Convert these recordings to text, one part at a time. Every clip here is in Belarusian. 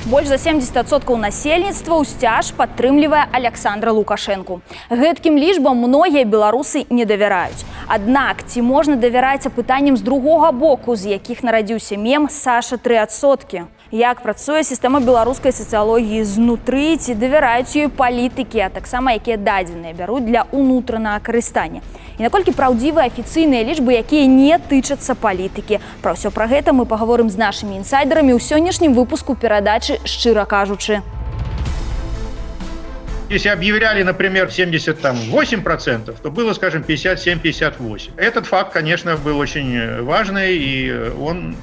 Больш за 70% насельніцтва ўсцяж падтрымлівае Аляксандра Лукашэнку. Гэткім лічбам многія беларусы не давяраюць. Аднак ці можна давяраць апытанням з другога боку, з якіх нарадзіўся мем «Саша 3%»? Як працуе сістэма беларускай сацыялогіі знутры, ці давяраюць ёй палітыкі, а таксама якія дадзеныя бяруць для ўнутранага карыстання? І наколькі праўдзівыя афіцыйныя лічбы, якія не тычацца палітыкі? Пра ўсё пра гэта мы пагаворым з нашымі інсайдерамі ў сённяшнім выпуску перадачы «Шчыра кажучы». Если объявляли, например, 78%, то было, скажем, 57-58. Этот факт, конечно, был очень важный, и он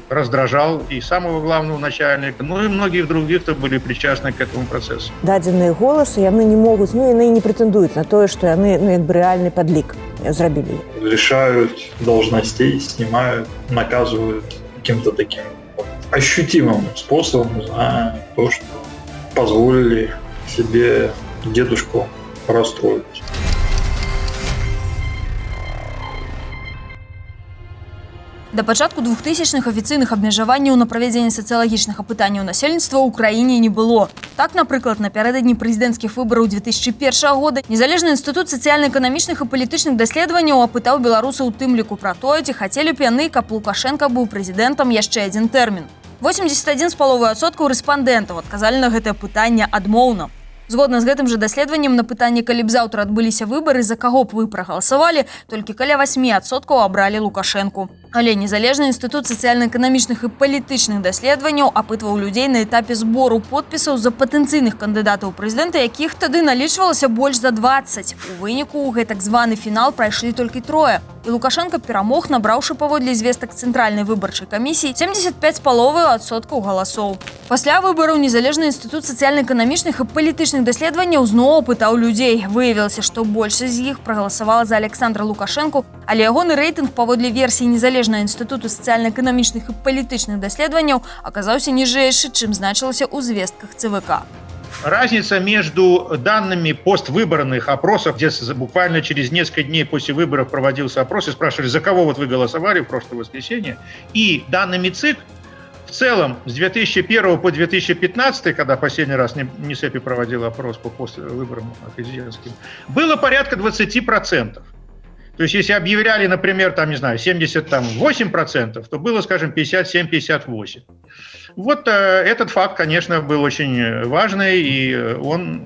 раздражал и самого главного начальника, ну и многих других, кто были причастны к этому процессу. Дадзеныя голасы, яны не могуць, ну, яны не прэтэндуюць на тое, што яны, ну, як бы рэальны падлік зрабілі. Лишают должностей, снимают, наказывают каким-то таким вот ощутимым способом за то, что позволили себе дедушку расстроить. Да пачатку 2000-х афіцыйных абмежаванняў на правядзенне сацыялагічных апытанняў насельніцтва ў краіне не было. Так, напрыклад, напярэдадні прэзідэнцкіх выбараў 2001 года Незалежны інстытут сацыяльна-эканамічных і палітычных даследаванняў апытаў беларусаў у тым ліку пра тое, ці хацелі б яны, каб Лукашэнка быў прэзідэнтам яшчэ адзін тэрмін. 81,5% рэспандэнтаў адказалі на гэтае пытанне адмоўна. Згодна з гэтым жа даследаваннем, на пытанне, калі б заўтра адбыліся выбары, за каго б вы прагаласавалі, толькі каля 8% абралі Лукашэнку. Але Незалежны інстытут сацыяльна-эканамічных і палітычных даследаванняў апытваў людзей на этапе збору подпісаў за патэнцыйных кандыдатаў у прэзідэнты, якіх тады налічвалася больш за 20. У выніку ў гэтак званы фінал прайшлі толькі трое. І Лукашэнка перамог, набраўшы, паводле звестак Цэнтральнай выбарчай камісіі, 75,5% галасоў. Пасля выбараў Незалежны інстытут сацыяльна-эканамічных і палітычных даследаванняў зноў апытаў людзей. Выявілася, што большасць з іх прагаласавала за Аляксандра Лукашэнку, але ягоны рэйтынг паводле версіі Незалежнага інстытуту сацыяльна-эканамічных і палітычных даследаванняў аказаўся ніжэйшы, чым значылася ў звестках ЦВК. Разница между данными поствыборных опросов, где буквально через несколько дней после выборов проводился опрос и спрашивали, за кого вот вы голосовали в прошлое воскресенье, и данными ЦИК в целом с 2001 по 2015, когда последний раз НИСЭПИ проводил опрос по поствыборам президентским, было порядка 20%. То есть если объявляли, например, там, не знаю, 78%, то было, скажем, 57-58. Вот этот факт, конечно, был очень важный, и он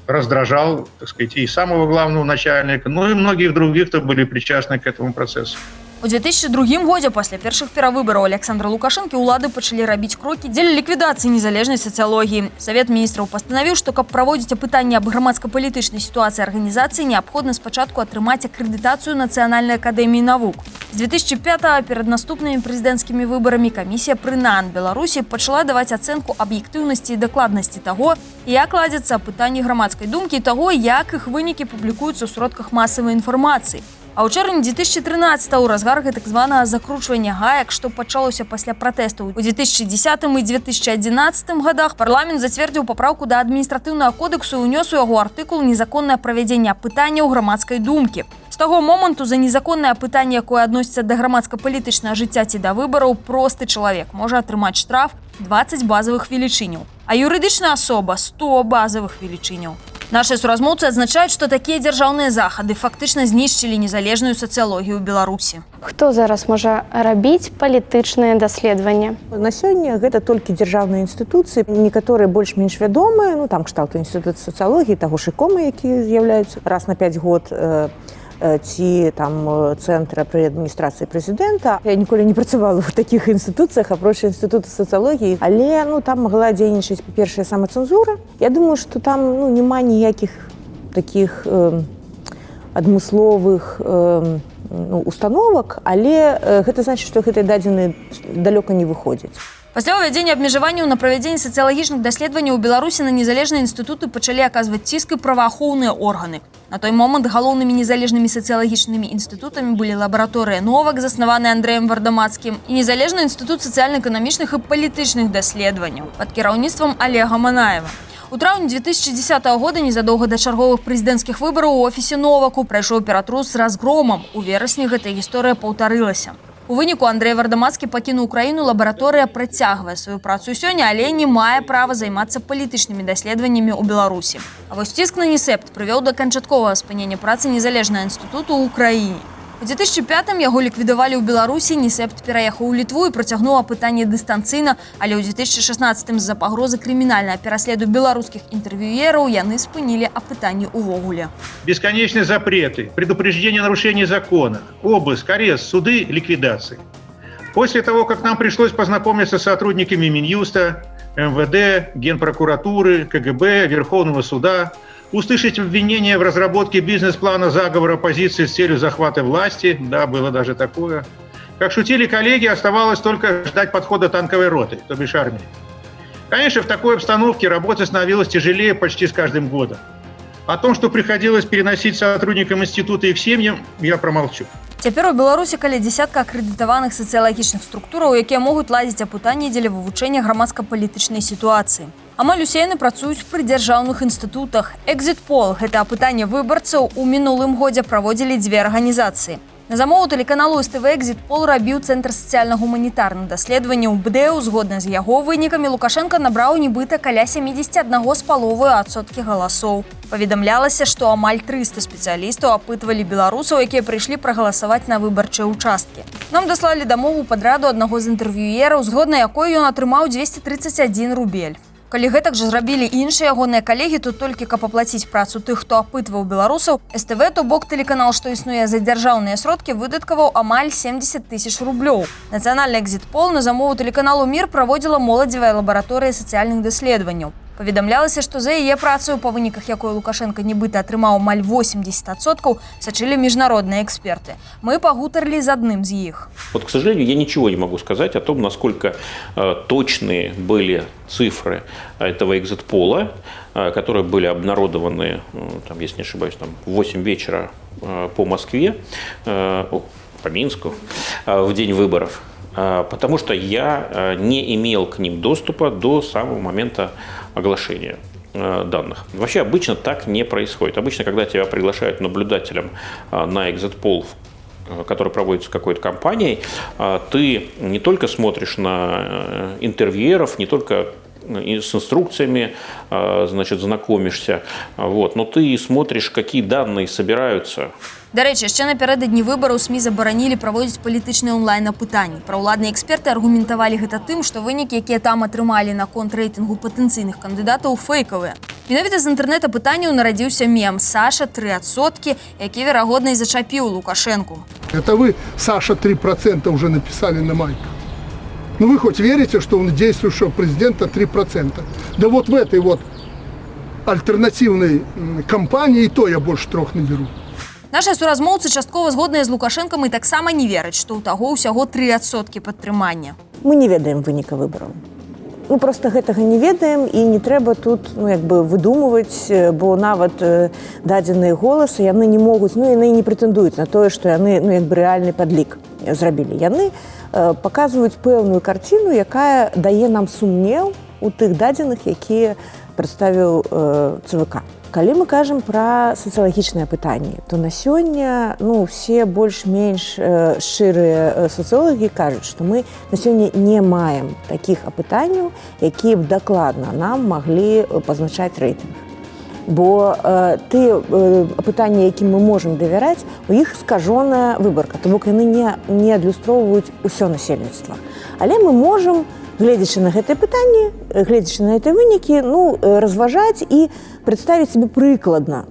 раздражал, так сказать, и самого главного начальника, ну и многих других, кто были причастны к этому процессу. У 2002 годзе пасля першых перавыбараў Аляксандра Лукашэнкі ўлады пачалі рабіць крокі дзеля ліквідацыі незалежнай сацыялогіі. Савет міністраў пастанавіў, што каб праводзіць апытанне аб грамадска-палітычнай сітуацыі арганізацыі, неабходна спачатку атрымаць акрэдытацыю Нацыянальнай акадэміі навук. З 2005 перад наступнымі прэзідэнцкімі выбарамі камісія пры НАН Беларусі пачала даваць ацэнку аб'ектыўнасці і дакладнасці таго, як ладзяцца апытанні грамадскай думкі і таго, як іх вынікі публікуюцца ў сродках масавай інфармацыі. А ў чэрвені 2013 у разгар гэтак званага закручвання гаек, што пачалося пасля пратэстаў у 2010 і 2011 годах, парламент зацвердзіў папраўку да адміністратыўнага кодэксу і ўнёс у яго артыкул незаконнае правядзенне апытанняў грамадскай думкі. З таго моманту за незаконнае апытанне, якое адносіцца да грамадска-палітычнага жыцця ці да выбараў, просты чалавек можа атрымаць штраф 20 базавых велічыняў, а юрыдычная асоба 100 базавых велічыняў. Нашыя суразмоўцы адзначаюць, што такія дзяржаўныя захады фактычна знішчылі незалежную сацыялогію ў Беларусі. Хто зараз можа рабіць палітычныя даследаванні? На сёння гэта толькі дзяржаўныя інстытуцыі, некаторыя больш-менш вядомыя, ну, там кшталту інстытут сацыялогіі, таго ж ІКОМа, які з'яўляюцца раз на 5 год, ці там цэнтра пры адміністрацыі прэзідэнта. Я ніколі не працавала ў такіх інстытуцыях, апроч інстытута сацыялогіі, але, ну, там магла дзейнічаць, па-першае, самацэнзура. Я думаю, што там, ну, няма ніякіх такіх адмысловых ну, установак, але гэта значыць, што гэтыя дадзеныя далёка не выходзяць. Пасля ўвядзення абмежаванняў на правядзенне сацыялагічных даследаванняў у Беларусі на незалежныя інстытуты пачалі аказваць ціск і праваахоўныя органы. На той момант галоўнымі незалежнымі сацыялагічнымі інстытутамі былі лабараторыя Новак, заснаваная Андрэем Вардамацкім, і Незалежны інстытут сацыяльна-эканамічных і палітычных даследаванняў пад кіраўніцтвам Алега Манаева. У траўні 2010 года, незадоўга да чарговых прэзідэнцкіх выбараў, у офісе Новаку прайшоў ператрус з разгромам. У верасні гэтая гісторыя паўтарылася. У выніку Андрэй Вардамацкі пакінуў краіну, лабараторыя працягвае сваю працу сёння, але не мае права займацца палітычнымі даследаваннямі ў Беларусі. А вось ціск на НІСЭПТ прывёў да канчатковага спынення працы незалежнага інстытуту ў краіне. У 2005 яго ліквідавалі ў Беларусі, НІСЭПТ пераехаў у Літву і працягнуў апытанне дыстанцыйна, але ў 2016 з-за пагрозы крымінальнага пераследу беларускіх інтэрв'юераў яны спынілі апытанне ўвогуле. Бесконечные запреты, предупреждение о нарушении закона, обыск, арест, суды, ликвидации. После того, как нам пришлось познакомиться с сотрудниками Минюста, МВД, Генпрокуратуры, КГБ, Верховного суда, услышать обвинения в разработке бизнес-плана заговора оппозиции с целью захвата власти, да, было даже такое. Как шутили коллеги, оставалось только ждать подхода танковой роты, то бишь армии. Конечно, в такой обстановке работа становилась тяжелее почти с каждым годом. О том, что приходилось переносить сотрудникам института и их семьям, я промолчу. Цяпер у Беларусі каля дзесятка акрэдытаваных сацыялагічных структураў, якія могуць ладзіць апытанні дзеля вывучэння грамадска-палітычнай сітуацыі. Амаль усе яны працуюць пры дзяржаўных інстытутах. Экзітпол — гэта апытанне выбарцаў — у мінулым годзе праводзілі дзве арганізацыі. На замову тэлеканалу СТВ экзітпол рабіў Цэнтр сацыяльна-гуманітарных даследаванняў БДЭУ. Згодна з яго вынікамі, Лукашэнка набраў нібыта каля 71,5% галасоў. Паведамлялася, што амаль 300 спецыялістаў апытвалі беларусаў, якія прыйшлі прагаласаваць на выбарчыя ўчасткі. Нам даслалі дамову падраду аднаго з інтэрв'юераў, згодна якой ён атрымаў 231 рубель. Калі гэтак жа зрабілі іншыя ягоныя калегі, то толькі каб аплаціць працу тых, хто апытваў беларусаў, СТВ, то бок тэлеканал, што існуе за дзяржаўныя сродкі, выдаткаваў амаль 70 тысяч рублёў. Нацыянальны экзітпол на замову тэлеканалу «Мір» праводзіла Моладзевая лабараторыя сацыяльных даследаванняў. Паведамлялася, што за яе працаю, па выніках якой Лукашэнка нібыта атрымаў амаль 80%, сачылі міжнародныя эксперты. Мы пагутарылі з адным з іх. Вот, к сожалению, я ничего не могу сказать о том, насколько точные были цифры этого экзит-пола, которые были обнародованы, там, если не ошибаюсь, там, в 8 вечера по Москве, по Минску, в день выборов. Потому что я не имел к ним доступа до самого момента оглашения данных. Вообще обычно так не происходит. Обычно, когда тебя приглашают наблюдателем на экзит-пол, который проводится какой-то компанией, ты не только смотришь на интервьюеров, не только с инструкциями, значит, знакомишься, вот, но ты смотришь, какие данные собираются. Дарэчы, яшчэ напярэдадні выбараў СМІ забаранілі праводзіць палітычныя онлайн-апытанні. Праўладныя эксперты аргументавалі гэта тым, што вынікі, якія там атрымалі наконт рэйтынгу патэнцыйных кандыдатаў, фэйкавыя. Менавіта з інтэрнэт-апытанняў нарадзіўся мем «Саша 3%», які, верагодна, і зачапіў Лукашэнку. Это вы, Саша, 3% уже написали на майках. Ну вы хоть верите, что у действующего президента 3%? Да вот в этой вот альтернативной кампании и то я больше трех наберу. Нашыя суразмоўцы часткова згодныя з Лукашэнкам і таксама не вераць, што ў таго ўсяго 3% падтрымання. Мы не ведаем выніка выбараў. Мы просто гэтага не ведаем, і не трэба тут, ну, як бы выдумваць, бо нават дадзеныя голасы, яны не могуць, ну, яны не прэтэндуюць на тое, што яны, ну, як бы рэальны падлік зрабілі. Яны паказваюць пэўную карціну, якая дае нам сумнеў у тых дадзеных, якія прадставіў ЦВК. Калі мы кажам пра сацыялагічныя пытанні, то на сёння, ну, все больш-менш шчырыя сацыолагі кажуць, што мы на сёння не маем такіх апытанняў, якія б дакладна нам маглі пазначаць рэйтынг. Бо тыя апытанні, якім мы можам давяраць, у іх скажоная выбарка, то бок яны не адлюстроўваюць усё насельніцтва. Але мы можам, гледзячы на гэтае пытанне, гледзячы на гэтыя вынікі, ну, разважаць і прадставіць себе прыкладна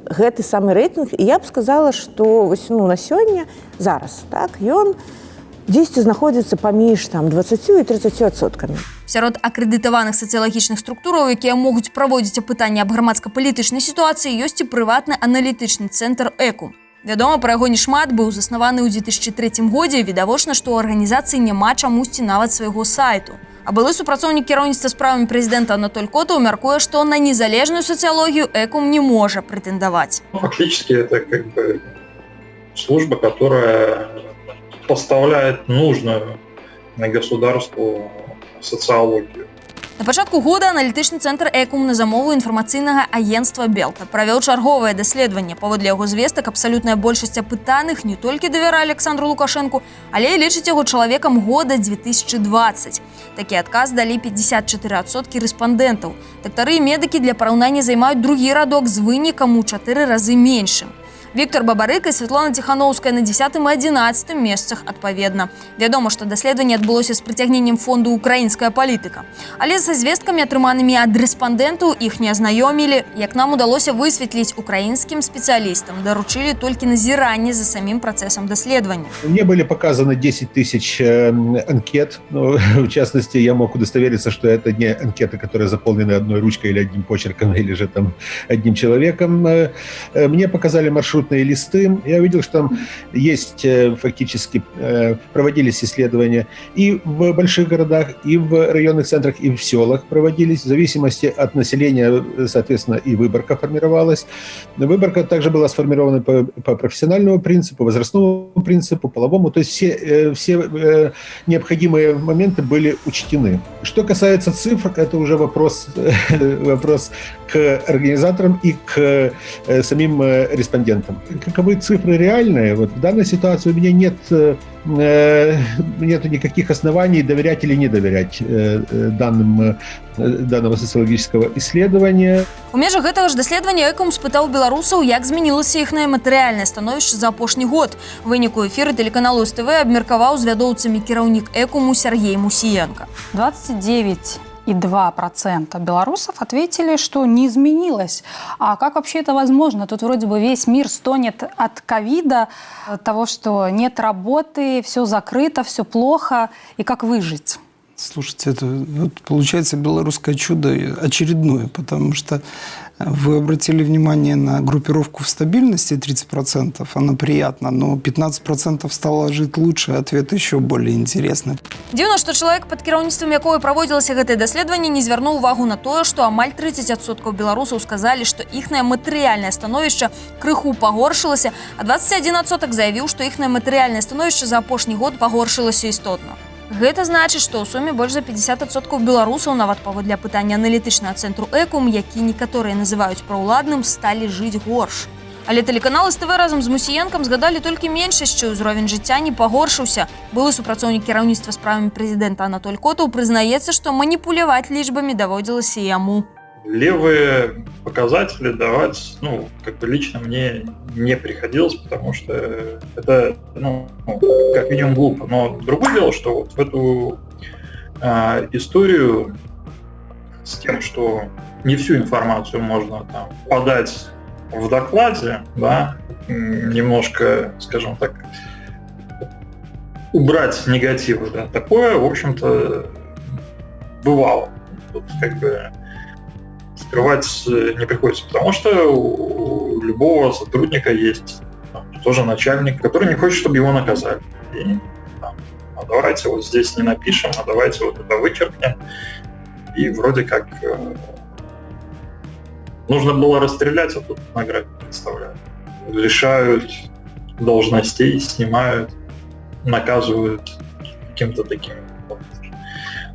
гэты самы рэйтынг. І я б сказала, што вось, ну, на сёння, зараз так, ён дзесьці знаходзіцца паміж там 20 і 30%. Сярод акрэдытаваных сацыялагічных структураў, якія могуць праводзіць апытанні аб грамадска-палітычнай сітуацыі, ёсць і прыватны аналітычны цэнтр «Экум». Вядома, пра яго не шмат, быў заснаваны ў 2003 годзе, і відавочна, што ў арганізацыі няма чамусьці нават свайго сайту. А былы супрацоўнік кіраўніцтва справамі прэзідэнта Анатоль Котаў мяркуе, што на незалежную сацыялогію «Экум» не можа прэтэндаваць. Ну, фактически это как бы служба, которая поставляет нужную на государству социологию. На пачатку года аналітычны цэнтр «Экум» на замову інфармацыйнага агенцтва «Белта» правёў чарговае даследаванне. Паводле яго звестак, абсалютная большасць апытаных не толькі давярае Аляксандру Лукашэнку, але і лічыць яго чалавекам года 2020. Такі адказ далі 54% рэспандэнтаў. Дактары і медыкі для параўнання займаюць другі радок з вынікам у 4 разы меншым. Віктар Бабарыка і Святлана Ціханоўская на 10 і 11 месцах адпаведна. Вядома, што даследаванне адбылося з прыцягненнем фонду «Украінская палітыка». Але са звесткамі, атрыманымі ад рэспандэнтаў, іх не азнаёмілі. Як нам удалося высветліць, украінскім спецыялістам даручылі толькі назіранне за самім працэсам даследавання. Мне были показаны 10 тысяч анкет. Ну, в частности, я мог удостовериться, что это не анкеты, которые заполнены одной ручкой или одним почерком, или же там одним человеком. Мне показали маршрутные листы. Я увидел, что там есть фактически, проводились исследования и в больших городах, и в районных центрах, и в селах проводились. В зависимости от населения, соответственно, и выборка формировалась. Выборка также была сформирована по профессиональному принципу, возрастному принципу, половому. То есть все необходимые моменты были учтены. Что касается цифр, это уже вопрос к организаторам и к самим респондентам. Каковы цифры реальные? Вот в данной ситуации у меня нет никаких оснований доверять или не доверять данным данного социологического исследования. У межах гэтага ж даследавання «Экум» спытаў беларусаў, як змянілася іхнае матэрыяльнае становішча за апошні год. Вынікі ў эфіры тэлеканалу СТВ абмеркаваў з вядоўцамі кіраўнік «Экуму» Сяргей Мусіенка. 29,2% белорусов ответили, что не изменилось. А как вообще это возможно? Тут вроде бы весь мир стонет от ковида, от того, что нет работы, все закрыто, все плохо. И как выжить? Слушайте, это вот получается белорусское чудо очередное, потому что вы обратили внимание на группировку в стабильности 30%, она приятна, но 15% стало жить лучше, ответ еще более интересный. Дзіўна, што чалавек, пад кіраўніцтвам якога праводзілася гэтае даследаванне, не звярнуў увагу на тое, што амаль 30% беларусаў сказалі, што іхнае матэрыяльнае становішча крыху пагоршылася, а 21% заявіў, што іхнае матэрыяльнае становішча за апошні год пагоршылася істотна. Гэта значыць, што ў суме больш за 50% беларусаў, нават паводле апытання аналітычнага цэнтру «Экум», які некаторыя называюць праўладным, сталі жыць горш. Але тэлеканал СТВ разам з Мусіенкам згадалі толькі меншасць, чый узровень жыцця не пагоршыўся. Былы супрацоўнік кіраўніцтва справамі прэзідэнта Анатоль Котаў прызнаецца, што маніпуляваць лічбамі даводзілася і яму. Левые показатели давать, ну, как бы лично мне не приходилось, потому что это, ну, как минимум глупо. Но другое дело, что вот в эту историю с тем, что не всю информацию можно там подать в докладе, да, немножко, скажем так, убрать негативы, да, такое, в общем-то, бывало. Тут как бы скрывать не приходится, потому что у любого сотрудника есть там тоже начальник, который не хочет, чтобы его наказали. И, там, а давайте вот здесь не напишем, а давайте вот это вычеркнем. И вроде как нужно было расстрелять, а тут награды представляют. Лишают должностей, снимают, наказывают каким-то таким вот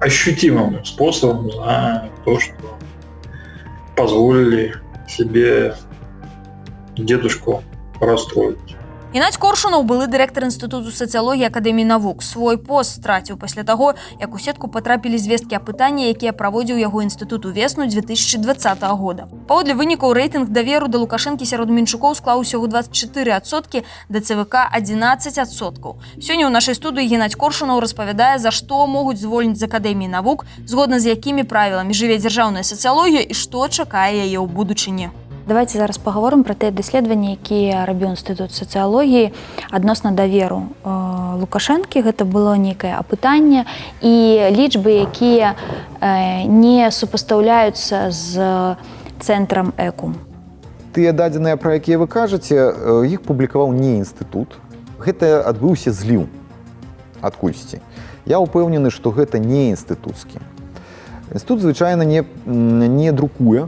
ощутимым способом за то, что позволили себе дедушку расстроить. Генадзь Коршунаў, былы дырэктар Інстытуту сацыялогіі Акадэміі навук, свой пост страціў пасля таго, як у сетку патрапілі звесткі апытання, якія праводзіў яго інстытут увесну 2020 года. Паводле вынікаў, рэйтынг даверу да Лукашэнкі сярод менчукоў склаў усяго 24%, да ЦВК 11%. Сёння ў нашай студыі Генадзь Коршунаў распавядае, за што могуць звольніць з Акадэміі навук, згодна з якімі правіламі жыве дзяржаўная сацыялогія і што чакае яе ў будучыні. Давайте зараз паговорым пра тыя даследаванні, якія рабіў Інстытут сацыялогіі адносна даверу Лукашэнкі. Гэта было нейкае апытанне і лічбы, якія не супастаўляюцца з цэнтрам «Экум». Тыя дадзеныя, пра якія вы кажаце, іх публікаваў не інстытут. Гэта адбыўся зліў адкульсьці. Я ўпэўнены, што гэта не інстытуцкі. Інстытут звычайна не друкуе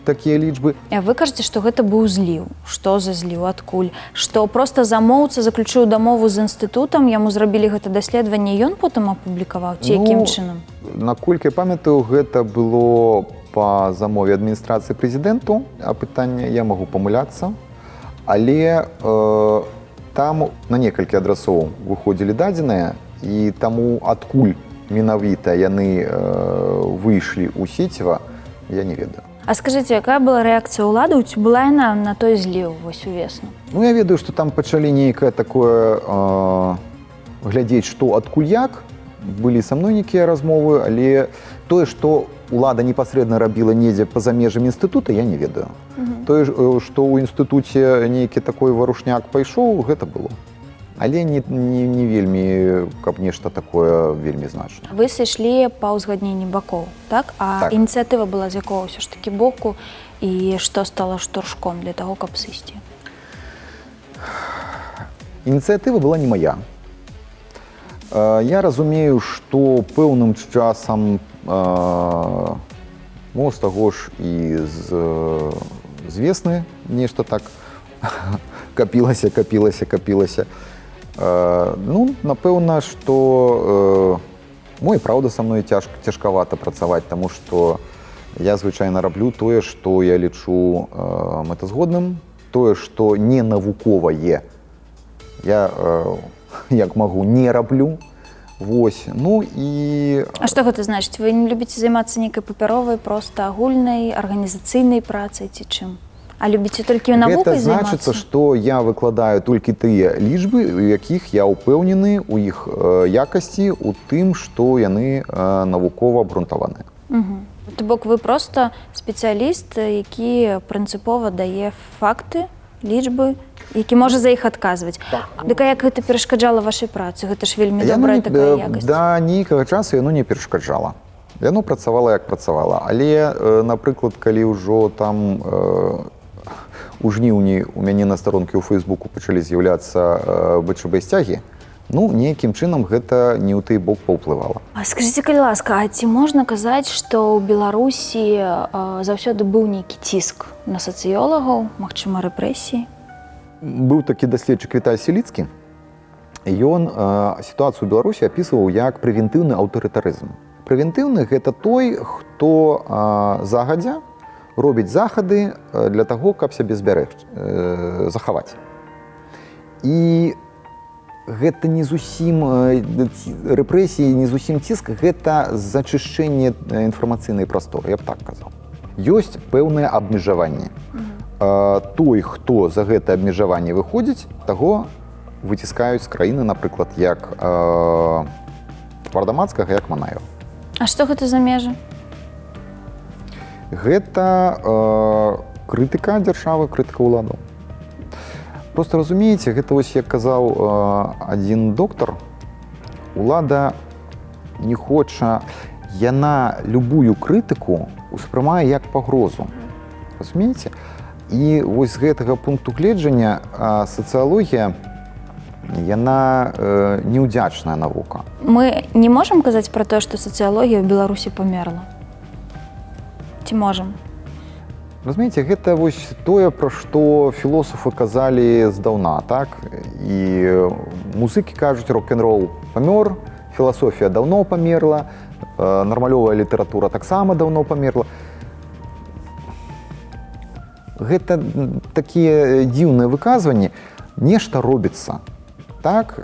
Такія лічбы. А вы кажаце, што гэта быў зліў. Што за зліў, адкуль? Што проста замоўца заключыў дамову з інстытутам, яму зрабілі гэта даследаванне, ён потым апублікаваў ці якім Ну, чынам? Наколькі я памятаю, гэта было па замове адміністрацыі прэзідэнту, апытанне, я магу памыляцца, але там на некалькі адрасоў выходзілі дадзеныя, і таму адкуль менавіта яны выйшлі ў сеціва, я не ведаю. А скажыце, якая была рэакцыя ўладаў, ці была яна на той зліў вось увесну? Ну, я ведаю, што там пачалі нейкае такое глядзець, што адкуль як. Былі са мной нейкія размовы, але тое, што улада непасрэдна рабіла недзе па-за межамі інстытута, я не ведаю. Тое, што ў інстытуце нейкі такой варушняк пайшоў, гэта было. Але не вельмі, каб нешта такое вельмі значнае. Вы сышлі па ўзгадненні бакоў, так? А Так. ініцыятыва была з якога ўсё ж такі боку і што стала штуршком для таго, каб сысці? Ініцыятыва была не мая. Я разумею, што пэўным часам ну, з таго ж і з весны нешта так капілася, капілася, капілася. Ну, напэўна, што мо і праўда са мной цяжкавата працаваць, таму што я звычайна раблю тое, што я лічу мэтазгодным, тое, што не навуковае, я як магу не раблю. Вось. Ну і А што гэта значыць? Вы не любіце займацца нейкай папяровай, проста агульнай, арганізацыйнай працай ці чым? А любіце толькі навукай гэта значыцца, займацца? што я выкладаю толькі тыя лічбы, у якіх я ўпэўнены у іх якасці, у тым, што яны навукова абгрунтаваныя. То бок вы проста спецыяліст, які прынцыпова дае факты, лічбы, які можа за іх адказваць. Так. Дык а як гэта перашкаджала вашай працы? Гэта ж вельмі Яно добрая не- такая якасць. Да нейкага часу яно не перашкаджала. Яно працавала як працавала. Але, напрыклад, калі ўжо там у жніўні у мяне на старонкі ў Фейсбуку пачалі з'яўляцца БЧБ сцягі, ну, нейкім чынам гэта не ў той бок паўплывала. А скажыце, калі ласка, а ці можна казаць, што ў Беларусі заўсёды быў нейкі ціск на сацыёлагаў, магчыма, рэпрэсіі? Быў такі даследчык Віталь Селіцкі. Ён сітуацыю ў Беларусі апісваў як прэвентыўны аўтарытарызм. Прэвентыўны гэта той, хто загадзя робіць захады для таго, каб сябе збярэгчы, захаваць. І гэта не зусім рэпрэсіі, не зусім ціск, гэта зачышчэнне інфармацыйнай прасторы, я б так казаў. Ёсць пэўнае абмежаванне. Той, хто за гэта абмежаванне выходзіць, таго выціскаюць з краіны, напрыклад, як Вардамацкага, як Манаева. А што гэта за межы? Гэта крытыка дзяржавы, крытыка ўладаў. Просто разумееце, гэта вось як казаў адзін доктар, улада не хоча, яна любую крытыку успрымае як пагрозу. Разумееце? І вось з гэтага пункту гледжання сацыялогія яна неўдзячная навука. Мы не можам казаць пра тое, што сацыялогія ў Беларусі памерла. Ці можам? Разумееце, гэта вось тое, пра што філосафы казалі здаўна, так? І музыкі кажуць, рок-н-рол памёр, філасофія даўно памерла, нармалёвая літаратура таксама даўно памерла. Гэта такія дзіўныя выказванні. Нешта робіцца. Так,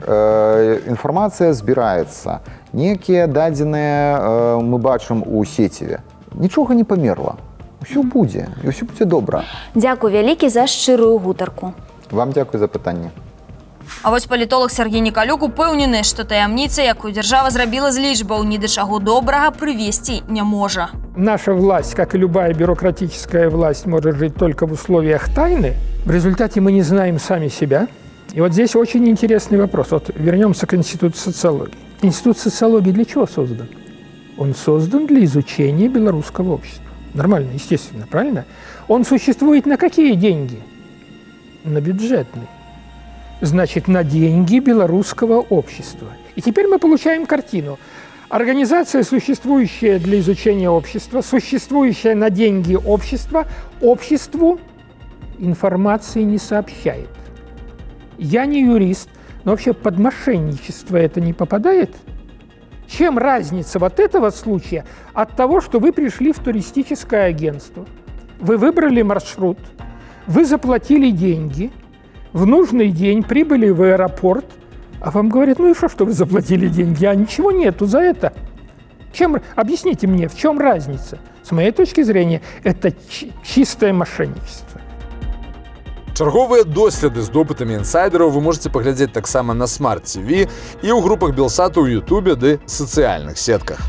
інфармацыя збіраецца. Некія дадзеныя мы бачым у сеціве. Нічога не памерла. Усё будзе, і ўсё будзе добра. Дзякуй вялікі за шчырую гутарку. Вам дзякуй за пытанне. А вось палітолаг Сяргей Нікалюк упэўнены, што таямніца, якую дзяржава зрабіла з лічбаў, ні да чаго добрага прывесці не можа. Наша власть, как и любая бюрократическая власть, может жить только в условиях тайны. В результате мы не знаем сами себя. И вот здесь очень интересный вопрос. Вот вернемся к Институту социологии. Институт социологии для чего создан? Он создан для изучения белорусского общества. Нормально, естественно, правильно? Он существует на какие деньги? На бюджетные. Значит, на деньги белорусского общества. И теперь мы получаем картину. Организация, существующая для изучения общества, существующая на деньги общества, обществу информации не сообщает. Я не юрист, но вообще под мошенничество это не попадает? Чем разница вот этого случая от того, что вы пришли в туристическое агентство, вы выбрали маршрут, вы заплатили деньги, в нужный день прибыли в аэропорт, а вам говорят, ну и что, что вы заплатили деньги, а ничего нету за это. Чем, объясните мне, в чем разница? С моей точки зрения, это чистое мошенничество. Чарговыя доследы з допытамі інсайдераў вы можете паглядзець таксама на Smart TV і ў групах Белсату ў Ютубе ды сацыяльных сетках.